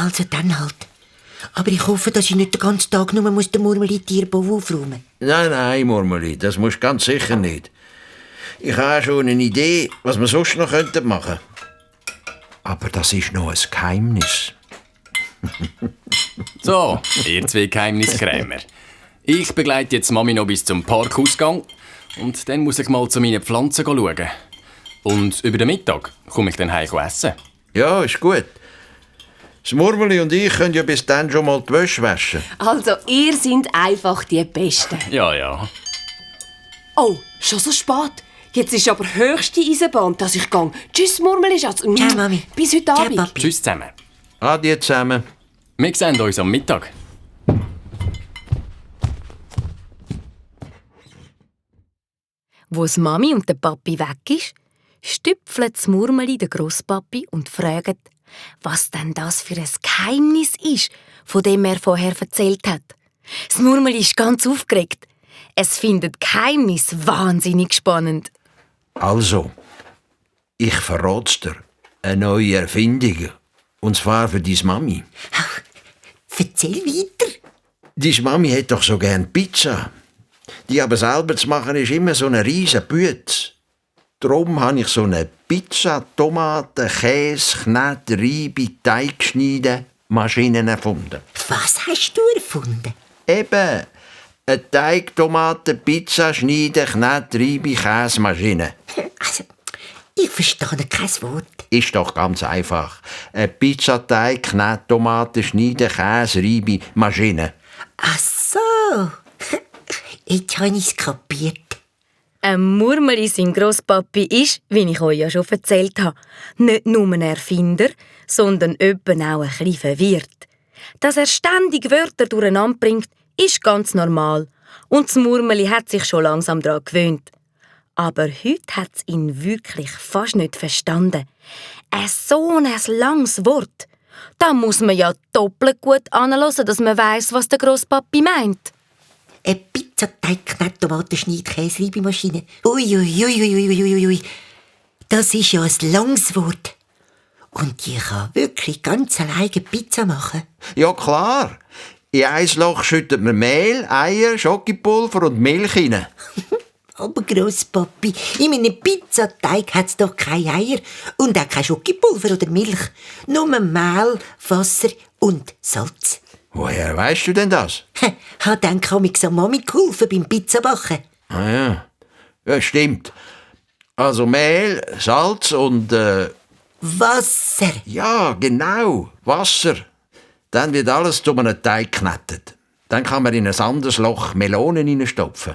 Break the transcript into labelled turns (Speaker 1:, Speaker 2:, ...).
Speaker 1: Also dann halt. Aber ich hoffe, dass ich nicht den ganzen Tag nur den Murmeli-Tierbau aufräumen muss.
Speaker 2: Nein, Murmeli, das musst du ganz sicher nicht. Ich habe schon eine Idee, was wir sonst noch machen könnten. Aber das ist noch ein Geheimnis.
Speaker 3: So, ihr zwei Geheimniskrämer. Ich begleite jetzt Mami noch bis zum Parkausgang und dann muss ich mal zu meinen Pflanzen schauen. Und über den Mittag komme ich dann heim essen.
Speaker 2: Ja, ist gut. Das Murmeli und ich können ja bis dann schon mal die Wäsche waschen.
Speaker 4: Also, ihr seid einfach die Besten.
Speaker 3: Ja.
Speaker 4: Oh, schon so spät. Jetzt ist aber höchste Eisenbahn, dass ich gehe. Tschüss, Murmeli, Schatz.
Speaker 1: Ciao, Mami.
Speaker 4: Bis heute
Speaker 1: Ciao,
Speaker 4: Abend.
Speaker 1: Papi.
Speaker 3: Tschüss zusammen.
Speaker 2: Adi zusammen.
Speaker 3: Wir sehen uns am Mittag.
Speaker 5: Wo das Mami und der Papi weg ist, stüpfeln das Murmeli den Grosspapi und fragen, was denn das für ein Geheimnis ist, von dem er vorher erzählt hat. Das Murmeli ist ganz aufgeregt. Es findet Geheimnis wahnsinnig spannend.
Speaker 2: Also, ich verrate dir eine neue Erfindung. Und zwar für deine Mami.
Speaker 1: Erzähl weiter.
Speaker 2: Deine Mami hat doch so gern Pizza. Die aber selber zu machen ist immer so eine riesen Bütze. Darum habe ich so eine Pizza, Tomaten, Käse, Knete, Reibe, Teigschneiden Maschinen erfunden.
Speaker 1: Was hast du erfunden?
Speaker 2: Eben, eine Teig, Tomaten, Pizza, Schneiden, Knete, Reibe, Käsemaschine.
Speaker 1: Also, ich verstehe kein Wort.
Speaker 2: Ist doch ganz einfach. Ein Pizzateig, Knete, Tomaten, Schneiden, Käse, Reibe, Maschine.
Speaker 1: Ach so. Jetzt habe ich es kapiert.
Speaker 5: Ein Murmeli, sein Grosspapi, ist, wie ich euch ja schon erzählt habe, nicht nur ein Erfinder, sondern eben auch ein bisschen verwirrt. Dass er ständig Wörter durcheinander bringt, ist ganz normal. Und das Murmeli hat sich schon langsam daran gewöhnt. Aber heute hat es ihn wirklich fast nicht verstanden. So ein langes Wort. Da muss man ja doppelt gut anhören, dass man weiss, was der Grosspapi meint.
Speaker 1: Eine Pizzateig, Knete, Tomaten, Schneid, Käse, Reibemaschine. Ui. Das ist ja ein langes Wort. Und ich kann wirklich ganz alleine Pizza machen.
Speaker 2: Ja, klar. In ein Loch schüttet man Mehl, Eier, Schokopulver und Milch rein.
Speaker 1: Aber Grosspapi, in meinem Pizzateig hat es doch keine Eier und auch kein Schokopulver oder Milch. Nur Mehl, Wasser und Salz.
Speaker 2: Woher weißt du denn das?
Speaker 1: Hat dann Comics an Mami geholfen beim Pizzabacken.
Speaker 2: Ah ja. Ja, stimmt. Also Mehl, Salz und
Speaker 1: Wasser.
Speaker 2: ja, genau, Wasser. Dann wird alles zu einem Teig geknetet. Dann kann man in ein anderes Loch Melonen reinstopfen.